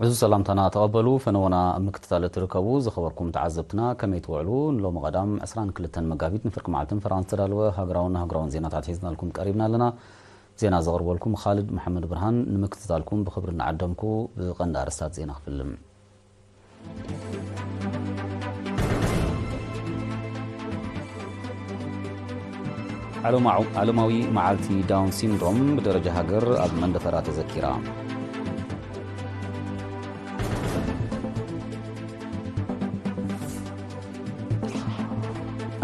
እዚ ሰላምታና ተቐበሉ። ፈነወና ኣብ ምክትታል እትርከቡ ዝኸበርኩም ተዓዘብትና ከመይ ትውዕሉ? ንሎሚ ቀዳም ዕስራን ክልተን መጋቢት ንፍርቂ መዓልትን ፈራን ዝተዳለወ ሃገራውን ሃገራውን ዜናታት ሒዝናልኩም ቀሪብና ኣለና። ዜና ዘቕርበልኩም ኻልድ መሓመድ ብርሃን። ንምክትታልኩም ብኽብሪ እናዓደምኩ ብቐንዲ ኣርእስታት ዜና ክፍልም። ዓለማዊ መዓልቲ ዳውን ሲንድሮም ብደረጃ ሃገር ኣብ መንደፈራ ተዘኪራ።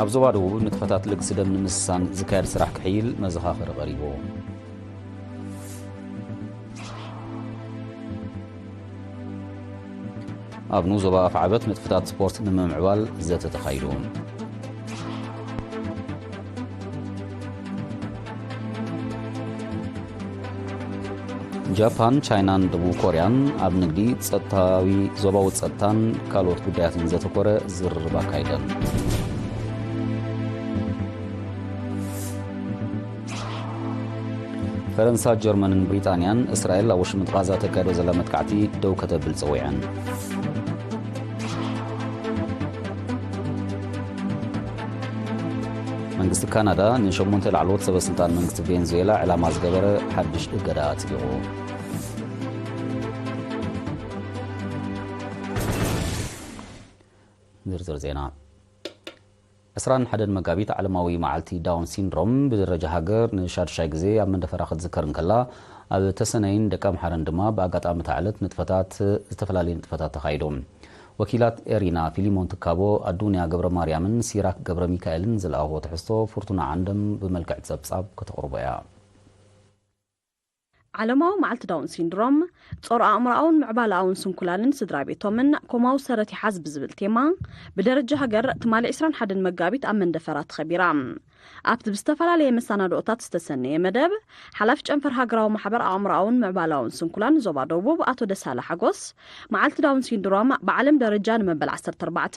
ኣብ ዞባ ደቡብ ንጥፈታት ልግሲ ደም ንምስሳን ዝካየድ ስራሕ ክሕይል መዘኻኸሪ ቀሪቡ። ኣብ ንኡስ ዞባ ኣፍዓበት ንጥፈታት ስፖርት ንምምዕባል ዘተ ተኻይዱ። ጃፓን፣ ቻይናን ደቡብ ኮርያን ኣብ ንግዲ፣ ጸጥታዊ፣ ዞባዊ ጸጥታን ካልኦት ጉዳያትን ዘተኮረ ዝርርብ ኣካይደን። ፈረንሳ፣ ጀርመንን ብሪጣንያን እስራኤል ኣብ ወሽመጥ ቓዛ ተካይዶ ዘላ መጥቃዕቲ ደው ከተብል ጸዊዐን። መንግስቲ ካናዳ ንሸሞንተ ላዕለዎት ሰበ ስልጣን መንግስቲ ቬንዙዌላ ዕላማ ዝገበረ ሓድሽ እገዳ ኣጽዲቑ። ዝርዝር ዜና። ዕስራን ሓደን መጋቢት ዓለማዊ መዓልቲ ዳውን ሲንድሮም ብደረጃ ሃገር ንሻድሻይ ግዜ ኣብ መንደፈራ ክትዝከር እንከላ፣ ኣብ ተሰነይን ደቀምሓረን ድማ ብኣጋጣሚ እታ ዕለት ንጥፈታት፣ ዝተፈላለዩ ንጥፈታት ተኻይዶም። ወኪላት ኤሪና ፊሊሞን ትካቦ፣ ኣዱንያ ገብረ ማርያምን ሲራክ ገብረ ሚካኤልን ዝለኣኽዎ ትሕዝቶ ፍርቱና ዓንደም ብመልክዕ ጸብጻብ ከተቕርቦ እያ። ዓለማዊ መዓልቲ ዳውን ሲንድሮም፣ ጾር ኣእምሮኣውን ምዕባለኣውን ስንኩላንን ስድራ ቤቶምን ኮማዊ ሰረት ይሓዝ ብዝብል ቴማ፣ ብደረጃ ሃገር ትማሊ ዕስራን ሓደን መጋቢት ኣብ መንደፈራ ተኸቢራ። ኣብቲ ብዝተፈላለየ መሰናድኦታት ዝተሰነየ መደብ፣ ሓላፊ ጨንፈር ሃገራዊ ማሕበር ኣእምሮኣውን ምዕባለኣውን ስንኩላን ዞባ ደቡብ ኣቶ ደሳለ ሓጎስ፣ መዓልቲ ዳውን ሲንድሮም ብዓለም ደረጃ ንመበል ዓሰርተ ኣርባዕተ፣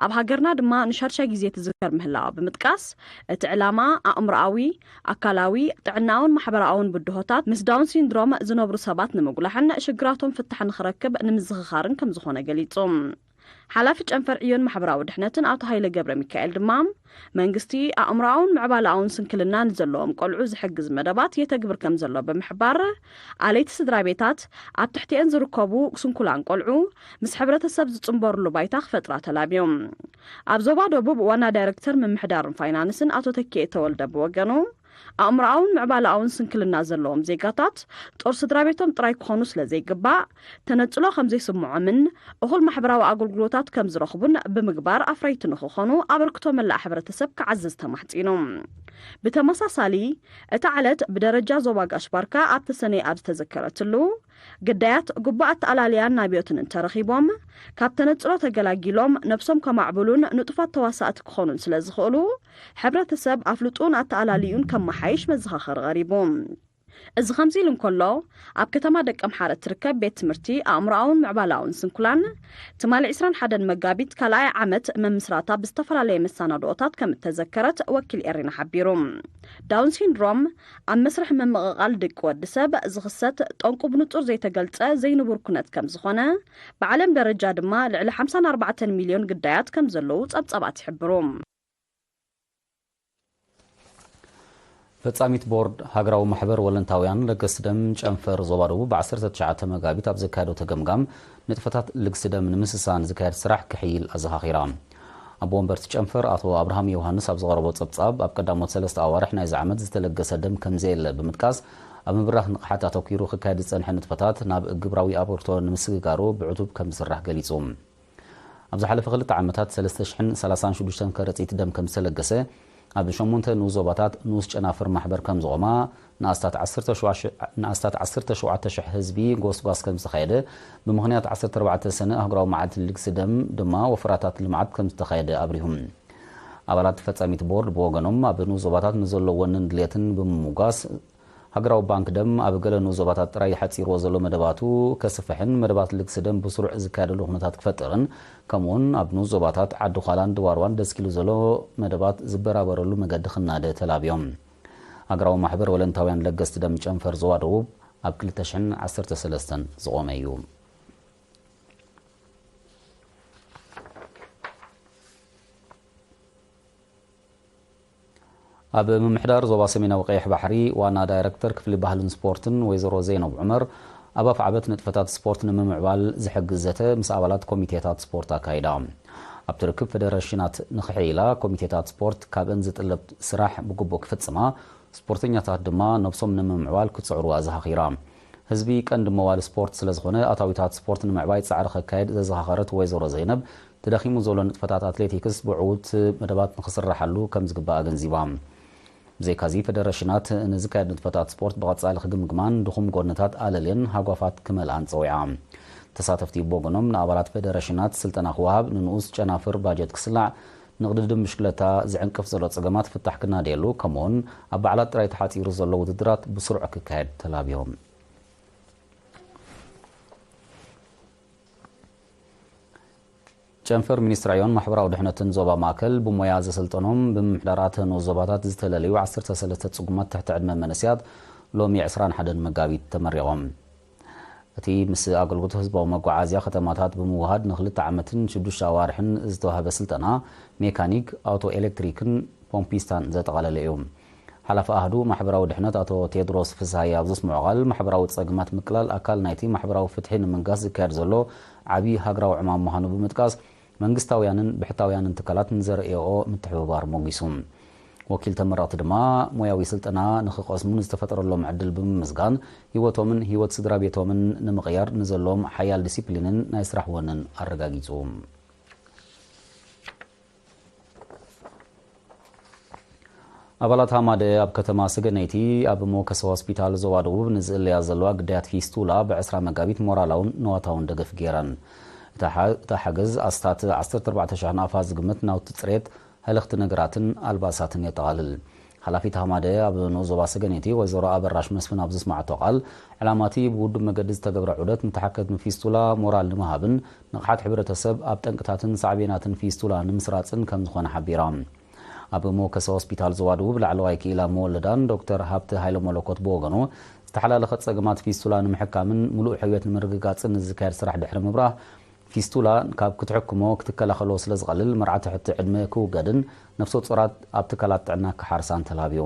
ኣብ ሃገርና ድማ ንሻድሻይ ግዜ ትዝከር ምህላዋ ብምጥቃስ፣ እቲ ዕላማ ኣእምሮኣዊ፣ ኣካላዊ፣ ጥዕናውን ማሕበራውን ብድሆታት ምስ ዳውን ሲንድሮም ዝነብሩ ሰባት ንምጉላሕን ሽግራቶም ፍታሕ ንኽረክብ ንምዝኽኻርን ከምዝኾነ ገሊጹ። ሓላፊ ጨንፈር ዕዮን ማሕበራዊ ድሕነትን ኣቶ ሃይለ ገብረ ሚካኤል ድማ፣ መንግስቲ ኣእምሮኣውን ምዕባለኣውን ስንክልና ንዘለዎም ቆልዑ ዝሕግዝ መደባት የተግብር ከም ዘሎ ብምሕባር፣ ኣለይቲ ስድራ ቤታት ኣብ ትሕቲኤን ዝርከቡ ስንኩላን ቆልዑ ምስ ሕብረተሰብ ዝጽንበርሉ ባይታ ክፈጥራ ተላብዮም። ኣብ ዞባ ደቡብ ዋና ዳይረክተር ምምሕዳርን ፋይናንስን ኣቶ ተኪኤ ተወልደ ብወገኑ፣ ኣእምሮኣውን ምዕባለኣውን ስንክልና ዘለዎም ዜጋታት ጦር ስድራ ቤቶም ጥራይ ክኾኑ ስለ ዘይግባእ፣ ተነጽሎ ከም ዘይስምዖምን እኹል ማሕበራዊ ኣገልግሎታት ከም ዝረኽቡን ብምግባር ኣፍረይቲ ንኽኾኑ ኣበርክቶ መላእ ሕብረተሰብ ክዓዝዝ ተማሕጺኑ። ብተመሳሳሊ፣ እታ ዕለት ብደረጃ ዞባ ጋሽ ባርካ ኣብ ተሰነይ ኣብ ዝተዘከረትሉ፣ ግዳያት ግቡእ ኣተኣላልያን ናብዮትን እንተረኺቦም፣ ካብ ተነጽሎ ተገላጊሎም ነብሶም ከማዕብሉን ንጡፋት ተዋሳእቲ ክኾኑን ስለ ዝኽእሉ፣ ሕብረተሰብ ኣፍልጦኡን ኣተኣላልዩን ከመሓይሽ መዘኻኸሪ ቀሪቡ። እዚ ከምዚ ኢሉ እንከሎ፣ ኣብ ከተማ ደቀምሓረ እትርከብ ቤት ትምህርቲ ኣእምሮኣውን ምዕባለኣውን ስንኩላን፣ ትማሊ ዕስራን ሓደን መጋቢት ካልኣይ ዓመት መምስራታ ብዝተፈላለየ መሰናድኦታት ከም እተዘከረት ወኪል ኤሪና ሓቢሩ። ዳውን ሲንድሮም ኣብ መስርሕ ምምቕቓል ድቂ ወዲ ሰብ ዝኽሰት፣ ጠንቁ ብንጹር ዘይተገልጸ ዘይንቡር ኩነት ከም ዝኾነ፣ ብዓለም ደረጃ ድማ ልዕሊ ሓምሳን ኣርባዕተን ሚልዮን ግዳያት ከም ዘለዉ ጸብጸባት ይሕብሩ። ፈጻሚት ቦርድ ሃገራዊ ማሕበር ወለንታውያን ለገስቲ ደም ጨንፈር ዞባ ደቡብ ብ ዓሰርተ ትሽዓተ መጋቢት ኣብ ዘካየደቶ ገምጋም፣ ንጥፈታት ልግሲ ደም ንምስሳን ዝካየድ ስራሕ ክሕይል ኣዘኻኺራ። ኣቦ ወንበርቲ ጨንፈር ኣቶ ኣብርሃም ዮሃንስ ኣብ ዘቕረቦ ጸብጻብ፣ ኣብ ቀዳሞት ሰለስተ ኣዋርሕ ናይዚ ዓመት ዝተለገሰ ደም ከምዘየለ ብምጥቃስ፣ ኣብ ምብራኽ ንቕሓት ኣተኲሩ ክካየድ ዝጸንሐ ንጥፈታት ናብ ግብራዊ ኣበርክቶ ንምስግጋሩ ብዕቱብ ከም ዝስራሕ ገሊጹ። ኣብ ዝሓለፈ ክልተ ዓመታት ሰለስተ ሽሕን ሰላሳን ሽዱሽተን ከረጺት ደም ከም ዝተለገሰ፣ ኣብ ሸሞንተ ንኡስ ዞባታት ንኡስ ጨናፍር ማሕበር ከም ዝቖማ፣ ንኣስታት ዓሰርተ ሸውዓተ ሽ-፣ ንኣስታት ዓሰርተ ሸውዓተ ሽሕ ህዝቢ ጎስጓስ ከም ዝተኻየደ፣ ብምኽንያት ዓሰርተ ኣርባዕተ ሰነ ኣህጉራዊ መዓልቲ ልግሲ ደም ድማ ወፈራታት ልምዓት ከም ዝተኻየደ ኣብሪሁ። ኣባላት ፈጻሚት ቦርድ ብወገኖም፣ ኣብ ንኡስ ዞባታት ንዘሎ ወንን ድሌትን ብምምጓስ፣ ሃገራዊ ባንክ ደም ኣብ ገለ ንኡስ ዞባታት ጥራይ ሓጺርዎ ዘሎ መደባቱ ከስፍሕን መደባት ልግሲ ደም ብስሩዕ ዝካየደሉ ኩነታት ክፈጥርን፣ ከምኡውን ኣብ ንኡስ ዞባታት ዓዲ ዃላን ድዋርዋን ደስኪሉ ዘሎ መደባት ዝበራበረሉ መገዲ ክናደ ተላብዮም። ሃገራዊ ማሕበር ወለንታውያን ለገስቲ ደም ጨንፈር ዞባ ደቡብ ኣብ ክልተ ሽሕን ዓሰርተ ሰለስተን ዝቖመ እዩ። ኣብ ምምሕዳር ዞባ ሰሜናዊ ቀይሕ ባሕሪ ዋና ዳይረክተር ክፍሊ ባህልን ስፖርትን ወይዘሮ ዘይነብ ዑመር፣ ኣብ ኣፍዓበት ንጥፈታት ስፖርት ንምምዕባል ዝሕግዝ ዘተ ምስ ኣባላት ኮሚቴታት ስፖርት ኣካይዳ። ኣብቲ ርክብ፣ ፌደሬሽናት ንኽሕይላ፣ ኮሚቴታት ስፖርት ካብእን ዝጥለብ ስራሕ ብግቡእ ክፍጽማ፣ ስፖርተኛታት ድማ ነብሶም ንምምዕባል ክጽዕሩ ኣዘኻኺራ። ህዝቢ ቀንዲ መዋል ስፖርት ስለ ዝኾነ፣ ኣታዊታት ስፖርት ንምዕባይ ጻዕሪ ከካየድ ዘዘኻኸረት ወይዘሮ ዘይነብ፣ ተዳኺሙ ዘሎ ንጥፈታት ኣትሌቲክስ ብዕዉት መደባት ንኽስራሓሉ ከም ዝግባእ ኣገንዚባ። ብዘይካዚ፣ ፌደሬሽናት ንዝካየድ ንጥፈታት ስፖርት ብቐጻሊ ክግምግማን ድኹም ጎድንታት ኣለልየን ሃጓፋት ክመልኣን ጸዊዓ። ተሳተፍቲ ብወገኖም፣ ንኣባላት ፌደሬሽናት ስልጠና ክወሃብ፣ ንንኡስ ጨናፍር ባጀት ክስላዕ፣ ንቕድድም ብሽክለታ ዝዕንቅፍ ዘሎ ጸገማት ፍታሕ ክናደየሉ፣ ከምኡውን ኣብ በዓላት ጥራይ ተሓጺሩ ዘሎ ውድድራት ብስሩዕ ክካየድ ተላብዮም። ጨንፈር ሚኒስትሪ ዕዮን ማሕበራዊ ድሕነትን ዞባ ማእከል፣ ብሞያ ዘሰልጠኖም ብምምሕዳራት ንኡስ ዞባታት ዝተለለዩ ዓሰርተ ሰለስተ ጽጉማት ትሕቲ ዕድመ መንእሰያት ሎሚ ዕስራን ሓደን መጋቢት ተመሪቖም። እቲ ምስ ኣገልግሎት ህዝባዊ መጓዓዝያ ከተማታት ብምውሃድ ንክልተ ዓመትን ሽዱሽተ ኣዋርሕን ዝተዋህበ ስልጠና፣ ሜካኒክ፣ ኣውቶ ኤሌክትሪክን ፖምፒስታን ዘጠቓለለ እዩ። ሓላፊ ኣህዱ ማሕበራዊ ድሕነት ኣቶ ቴድሮስ ፍስሃየ ኣብ ዘስምዖ ቃል፣ ማሕበራዊ ጸገማት ምቅላል ኣካል ናይቲ ማሕበራዊ ፍትሒ ንምንጋስ ዝካየድ ዘሎ ዓቢ ሃገራዊ ዕማም ምዃኑ ብምጥቃስ፣ መንግስታውያንን ብሕታውያንን ትካላት ንዘርእየኦ ምትሕብባር ሞጊሱ። ወኪል ተመረቕቲ ድማ፣ ሞያዊ ስልጠና ንኽቐስሙ ንዝተፈጠረሎም ዕድል ብምምስጋን፣ ህይወቶምን ህይወት ስድራ ቤቶምን ንምቕያር ንዘለዎም ሓያል ዲሲፕሊንን ናይ ስራሕ ወንን ኣረጋጊጹ። ኣባላት ሃማደ ኣብ ከተማ ሰገነይቲ ኣብ መወከሲ ሆስፒታል ዞባ ደቡብ ንዝእለያ ዘለዋ ግዳያት ፊስቱላ፣ ብ ዕስራ መጋቢት ሞራላውን ንዋታውን ደገፍ ገይረን። እታ ሓ-፣ እታ ሓገዝ ኣስታት ዓሰርተ ኣርባዕተ ሽሕ ናቕፋ ዝግመት ናውቲ ጽሬት፣ ህልኽቲ ነገራትን ኣልባሳትን የጠቓልል። ሓላፊት ሃማደ ኣብ ንኡስ ዞባ ሰገነይቲ ወይዘሮ ኣበራሽ መስፍን ኣብ ዘስማዕቶ ቃል፣ ዕላማቲ ብውዱብ መገዲ ዝተገብረ ዑደት ንተሓከምቲ ፊስቱላ ሞራል ንምሃብን ንቕሓት ሕብረተሰብ ኣብ ጠንቅታትን ሳዕቤናትን ፊስቱላ ንምስራጽን ከም ዝኾነ ሓቢራ። ኣብ መወከሲ ሆስፒታል ዞባ ደቡብ ላዕለዋይ ክኢላ መወለዳን ዶክተር ሃብተ ሃይለ መለኮት ብወገኑ፣ ዝተሓላለኸ ጸገማት ፊስቱላ ንምሕካምን ምሉእ ሕውየት ንምርግጋጽን ንዝካየድ ስራሕ ድሕሪ ምብራህ፣ ፊስቱላ ካብ ክትሕክሞ ክትከላኸሎ ስለ ዝቐልል፣ መርዓ ትሕቲ ዕድመ ክውገድን ነፍሰ ጡራት ኣብ ትካላት ጥዕና ክሓርሳን ተላብዩ።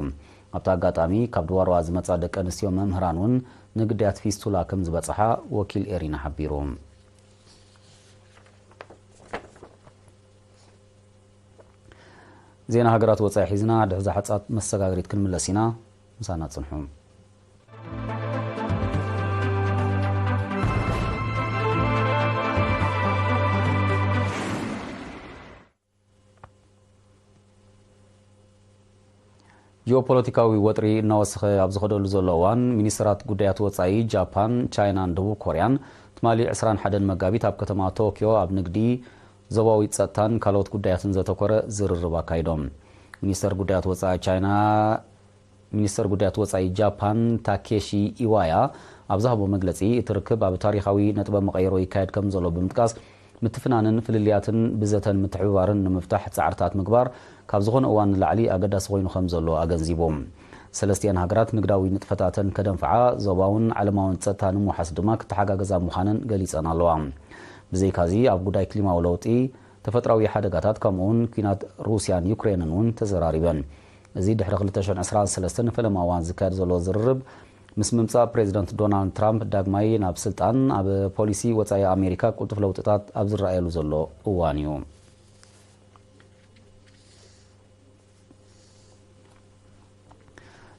ኣብቲ ኣጋጣሚ፣ ካብ ድዋርዋ ዝመጻ ደቂ ኣንስትዮ መምህራን እውን ንግዳያት ፊስቱላ ከም ዝበጽሓ ወኪል ኤሪና ሓቢሩ። ዜና ሃገራት ወጻኢ ሒዝና፣ ድሕሪ ዛሓጻት መሰጋገሪት ክንምለስ ኢና። ምሳና ጽንሑ። ጂኦፖለቲካዊ ወጥሪ እናወሰኸ ኣብ ዝኸደሉ ዘሎ እዋን፣ ሚኒስትራት ጉዳያት ወጻኢ ጃፓን፣ ቻይናን ደቡብ ኮርያን ትማሊ ዕስራን ሓደን መጋቢት ኣብ ከተማ ቶኪዮ ኣብ ንግዲ ዞባዊ ጸጥታን ካልኦት ጉዳያትን ዘተኮረ ዝርርብ ኣካይዶም። ሚኒስተር ጉዳያት ወጻኢ ቻይና፣ ሚኒስተር ጉዳያት ወጻኢ ጃፓን ታኬሺ ኢዋያ ኣብ ዝሃቦ መግለጺ፣ እቲ ርክብ ኣብ ታሪኻዊ ነጥበ መቐይሮ ይካየድ ከም ዘሎ ብምጥቃስ፣ ምትፍናንን ፍልልያትን ብዘተን ምትሕብባርን ንምፍታሕ ጻዕርታት ምግባር ካብ ዝኾነ እዋን ንላዕሊ ኣገዳሲ ኮይኑ ከም ዘሎ ኣገንዚቡ። ሰለስቲኣን ሃገራት ንግዳዊ ንጥፈታተን ከደንፍዓ፣ ዞባውን ዓለማውን ጸጥታ ንምውሓስ ድማ ክተሓጋገዛ ምዃነን ገሊጸን ኣለዋ። ብዘይካዚ፣ ኣብ ጉዳይ ክሊማዊ ለውጢ፣ ተፈጥራዊ ሓደጋታት፣ ከምኡውን ኲናት ሩስያን ዩክሬንን እውን ተዘራሪበን። እዚ ድሕሪ ክልተ ሽሕን ዕስራን ሰለስተን ንፈለማ እዋን ዝካየድ ዘሎ ዝርርብ፣ ምስ ምምጻእ ፕሬዚደንት ዶናልድ ትራምፕ ዳግማይ ናብ ስልጣን፣ ኣብ ፖሊሲ ወጻኢ ኣሜሪካ ቅልጡፍ ለውጥታት ኣብ ዝረኣየሉ ዘሎ እዋን እዩ።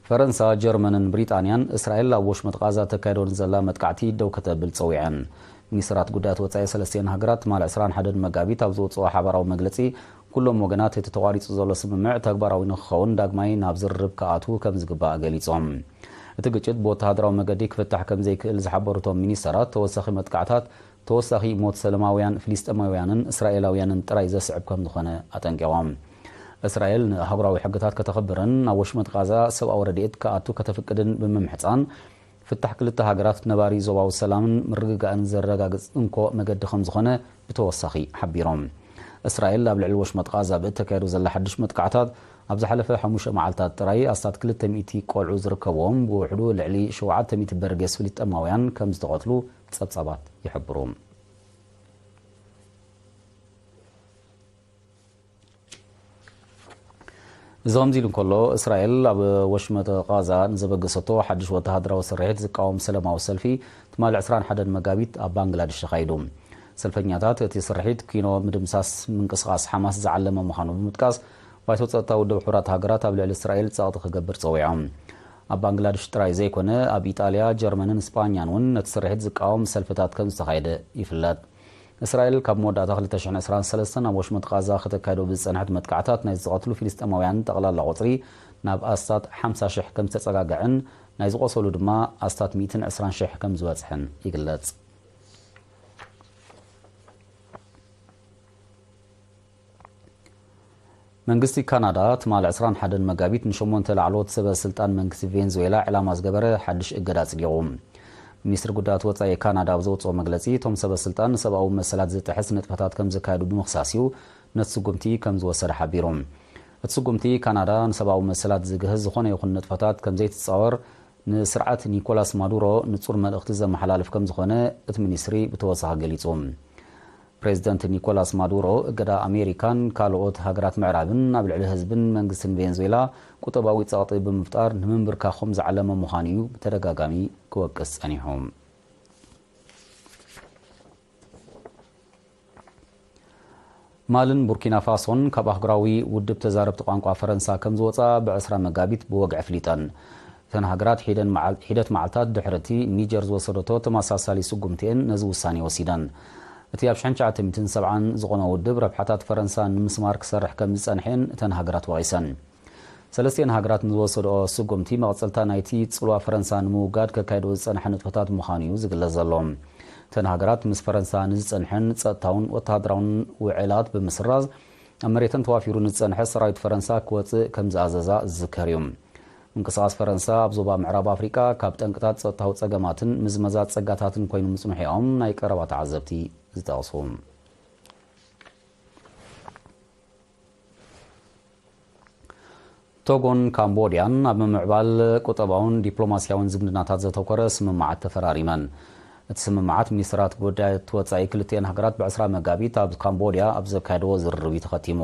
ፈረንሳ፣ ጀርመንን ብሪጣንያን፣ እስራኤል ኣብ ወሽመጥ ቃዛ ተካይዶ ንዘላ መጥቃዕቲ ደው ከተብል ጸዊዐን። ሚኒስትራት ጉዳያት ወጻኢ ሰለስቲኣን ሃገራት ትማሊ ዕስራን ሓደን መጋቢት ኣብ ዘውጽኦ ሓባራዊ መግለጺ፣ ኩሎም ወገናት እቲ ተቋሪጹ ዘሎ ስምምዕ ተግባራዊ ንክኸውን ዳግማይ ናብ ዝርርብ ክኣትዉ ከም ዝግባእ ገሊጾም። እቲ ግጭት ብወተሃደራዊ መገዲ ክፍታሕ ከም ዘይክእል ዝሓበሩ እቶም ሚኒስተራት፣ ተወሳኺ መጥቃዕታት ተወሳኺ ሞት ሰለማውያን ፍልስጤማውያንን እስራኤላውያንን ጥራይ ዘስዕብ ከም ዝኾነ ኣጠንቂቖም። እስራኤል ንኣህጉራዊ ሕግታት ከተኽብርን ናብ ወሽመጥ ቃዛ ሰብኣዊ ረድኤት ክኣቱ ከተፍቅድን ብምምሕጻን፣ ፍታሕ ክልተ ሃገራት ነባሪ ዞባዊ ሰላምን ምርግጋእን ዘረጋግጽ እንኮ መገዲ ከም ዝኾነ ብተወሳኺ ሓቢሮም። እስራኤል ኣብ ልዕሊ ወሽመጥ ቃዛ ብእተካየዶ ዘላ ሓድሽ መጥቃዕታት፣ ኣብ ዝሓለፈ ሓሙሽተ መዓልታት ጥራይ ኣስታት ክልተ ሚእቲ ቆልዑ ዝርከብዎም፣ ብውሕዱ ልዕሊ ሸውዓተ ሚእቲ በርጌስ ፍልስጤማውያን ከም ዝተቐትሉ ጸብጻባት ይሕብሩ። እዚ ከምዚ ኢሉ እንከሎ፣ እስራኤል ኣብ ወሽመጥ ቓዛ ንዘበገሰቶ ሓድሽ ወተሃደራዊ ስርሒት ዝቃወም ሰላማዊ ሰልፊ ትማሊ ዕስራን ሓደን መጋቢት ኣብ ባንግላደሽ ተኻይዱ። ሰልፈኛታት እቲ ስርሒት ኪኖ ምድምሳስ ምንቅስቓስ ሓማስ ዝዓለመ ምዃኑ ብምጥቃስ፣ ባይቶ ጸጥታ ውድብ ሕቡራት ሃገራት ኣብ ልዕሊ እስራኤል ጸቕጢ ክገብር ጸዊዖም። ኣብ ባንግላደሽ ጥራይ ዘይኮነ፣ ኣብ ኢጣልያ፣ ጀርመንን ስጳኛን እውን ነቲ ስርሒት ዝቃወም ሰልፍታት ከም ዝተኻየደ ይፍለጥ። እስራኤል ካብ መወዳእታ ክልተ ሽሕን ዕስራን ሰለስተን ኣብ ወሽመጥ ቓዛ ከተካይዶ ብዝጸንሐት መጥቃዕታት ናይ ዝቐትሉ ፍልስጤማውያን ጠቕላላ ቁጽሪ ናብ ኣስታት ሓምሳ ሽሕ ከም ዝተጸጋግዐን ናይ ዝቖሰሉ ድማ ኣስታት ሚእትን ዕስራን ሽሕ ከም ዝበጽሐን ይግለጽ። መንግስቲ ካናዳ ትማሊ ዕስራን ሓደን መጋቢት ንሸሞንተ ላዕለዎት ሰበ ስልጣን መንግስቲ ቬንዙዌላ ዕላማ ዝገበረ ሓድሽ እገዳ ኣጽዲቑ። ሚኒስትሪ ጉዳያት ወጻኢ ካናዳ ኣብ ዘውጽኦ መግለጺ፣ እቶም ሰበ ስልጣን ንሰብኣዊ መሰላት ዝጥሕስ ንጥፈታት ከም ዘካየዱ ብምኽሳስ እዩ ነቲ ስጉምቲ ከም ዝወሰደ ሓቢሩ። እቲ ስጉምቲ ካናዳ ንሰብኣዊ መሰላት ዝግህስ ዝኾነ ይኹን ንጥፈታት ከም ዘይትጻወር ንስርዓት ኒኮላስ ማዱሮ ንጹር መልእኽቲ ዘመሓላልፍ ከም ዝኾነ እቲ ሚኒስትሪ ብተወሳኺ ገሊጹ። ፕሬዚደንት ኒኮላስ ማዱሮ እገዳ ኣሜሪካን ካልኦት ሃገራት ምዕራብን ኣብ ልዕሊ ህዝብን መንግስትን ቬንዙዌላ ቁጠባዊ ጸቕጢ ብምፍጣር ንምንብርካኾም ዝዓለመ ምዃኑ እዩ ብተደጋጋሚ ክወቅስ ጸኒሑ። ማልን ቡርኪና ፋሶን ካብ ኣህጉራዊ ውድብ ተዛረብቲ ቋንቋ ፈረንሳ ከም ዝወጻ ብዕስራ መጋቢት ብወግዒ ኣፍሊጠን። እተን ሃገራት ሒደን መዓል-፣ ሒደት መዓልታት ድሕሪ እቲ ኒጀር ዝወሰደቶ ተመሳሳሊ ስጉምቲ እየን ነዚ ውሳኔ ወሲደን። እቲ ኣብ ሽሕን ትሽዓተ ሚእትን ሰብዓን ዝኾነ ውድብ ረብሓታት ፈረንሳ ንምስማር ክሰርሕ ከም ዝጸንሐን እተን ሃገራት ወቒሰን። ሰለስቲኤን ሃገራት ንዝወሰድኦ ስጉምቲ መቐጸልታ ናይቲ ጽልዋ ፈረንሳ ንምውጋድ ከካይዶ ዝጸንሐ ንጥፈታት ምዃኑ እዩ ዝግለጽ ዘሎ። እተን ሃገራት ምስ ፈረንሳ ንዝጸንሐን ጸጥታውን ወተሃደራውን ውዕላት ብምስራዝ ኣብ መሬተን ተዋፊሩ ንዝጸንሐ ሰራዊት ፈረንሳ ክወጽእ ከም ዝኣዘዛ ዝዝከር እዩ። ምንቅስቓስ ፈረንሳ ኣብ ዞባ ምዕራብ ኣፍሪቃ ካብ ጠንቅታት ጸጥታዊ ጸገማትን ምዝመዛ ጸጋታትን ኮይኑ ምጽንሑ እዮም ናይ ቀረባ ተዓዘብቲ ዝጠቕሱ። ቶጎን ካምቦድያን ኣብ ምምዕባል ቁጠባውን ዲፕሎማስያውን ዝምድናታት ዘተኮረ ስምምዓት ተፈራሪመን። እቲ ስምምዓት ሚኒስትራት ጉዳያት ወጻኢ ክልቲኤን ሃገራት ብዕስራ መጋቢት ኣብ ካምቦድያ ኣብ ዘካየድዎ ዝርርብ እዩ ተኸቲሙ።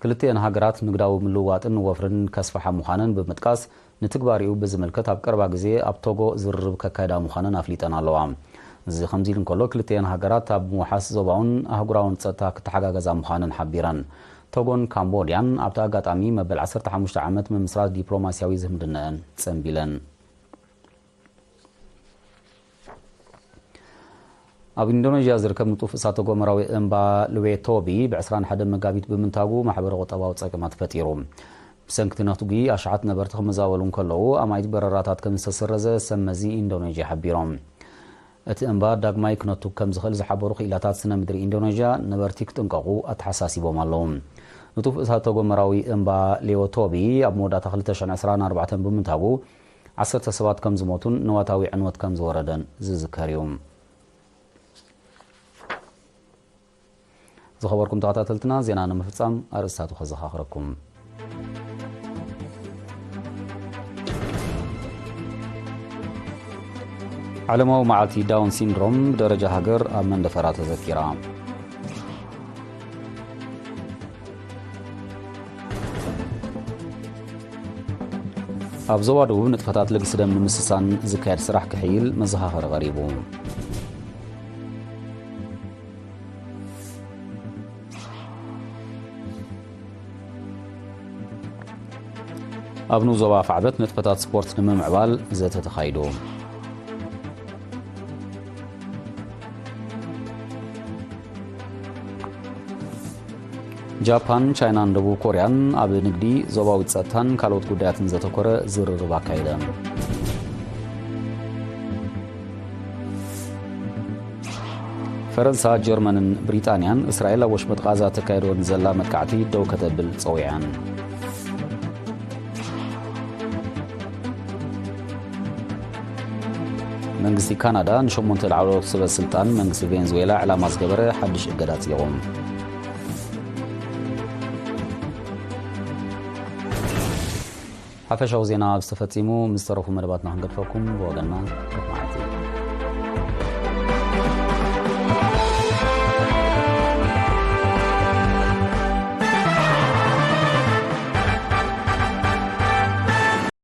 ክልቲኤን ሃገራት ንግዳዊ ምልውዋጥን ወፍርን ከስፍሓ ምዃነን ብምጥቃስ፣ ንትግባሪኡ ብዝምልከት ኣብ ቀረባ ግዜ ኣብ ቶጎ ዝርርብ ከካይዳ ምዃነን ኣፍሊጠን ኣለዋ። እዚ ከምዚ ኢሉ እንከሎ፣ ክልቲኤን ሃገራት ኣብ ምውሓስ ዞባውን ኣህጉራውን ጸጥታ ክተሓጋገዛ ምዃነን ሓቢረን። ቶጎን ካምቦድያን ኣብቲ ኣጋጣሚ መበል ዓሰርተ ሓሙሽተ ዓመት ምምስራት ዲፕሎማስያዊ ዝምድነአን ጸንቢለን። ኣብ ኢንዶኔዥያ ዝርከብ ንጡፍ እሳተ ጎመራዊ እምባ ልዌቶቢ ብ ዕስራን ሓደን መጋቢት ብምንታጉ ማሕበረ ቁጠባዊ ጸገማት ፈጢሩ። ብሰንኪ እቲ ነቱጊ ኣሽሓት ነበርቲ ክመዛበሉ እንከለዉ፣ ኣማኢት በረራታት ከም ዝተሰረዘ ሰብ መዚ ኢንዶኔዥያ ሓቢሮም። እቲ እምባ ዳግማይ ክነቱግ ከም ዝኽእል ዝሓበሩ ክኢላታት ስነ ምድሪ ኢንዶኔዥያ፣ ነበርቲ ክጥንቀቑ ኣተሓሳሲቦም ኣለዉ። ንጡፍ እሳተ ጎመራዊ እምባ ሌዎቶቢ ኣብ መወዳእታ ክልተ ሽሕን ዕስራን ኣርባዕተን ብምንታጉ፣ ዓሰርተ ሰባት ከም ዝሞቱን ንዋታዊ ዕንወት ከም ዝወረደን ዝዝከር እዩ። ዝኸበርኩም ተኸታተልትና፣ ዜና ንምፍጻም ኣርእስታቱ ከዘኻኽረኩም። ዓለማዊ መዓልቲ ዳውን ሲንድሮም ብደረጃ ሃገር ኣብ መንደፈራ ተዘኪራ። ኣብ ዞባ ደቡብ ንጥፈታት ልግሲ ደም ንምስሳን ዝካየድ ስራሕ ክሕይል መዘኻኸሪ ቀሪቡ። ኣብ ንኡስ ዞባ ኣፍዓበት ንጥፈታት ስፖርት ንምምዕባል ዘተ ተኻይዱ። ጃፓን፣ ቻይናን ደቡብ ኮርያን ኣብ ንግዲ፣ ዞባዊ ጸጥታን ካልኦት ጉዳያትን ዘተኮረ ዝርርብ ኣካይደን። ፈረንሳ፣ ጀርመንን ብሪጣንያን እስራኤል ኣብ ወሽመጥ ቓዛ ተካይዶ ንዘላ መጥቃዕቲ ደው ከተብል ጸዊዐን። መንግስቲ ካናዳ ንሸሞንተ ላዕለዎት ሰበ ስልጣን መንግስቲ ቬንዙዌላ ዕላማ ዝገበረ ሓድሽ እገዳ ኣጽዲቑ። ሓፈሻዊ ዜና ኣብዚ ተፈጺሙ። ምስ ዝተረፉ መደባትና ክንገድፈኩም ብወገንና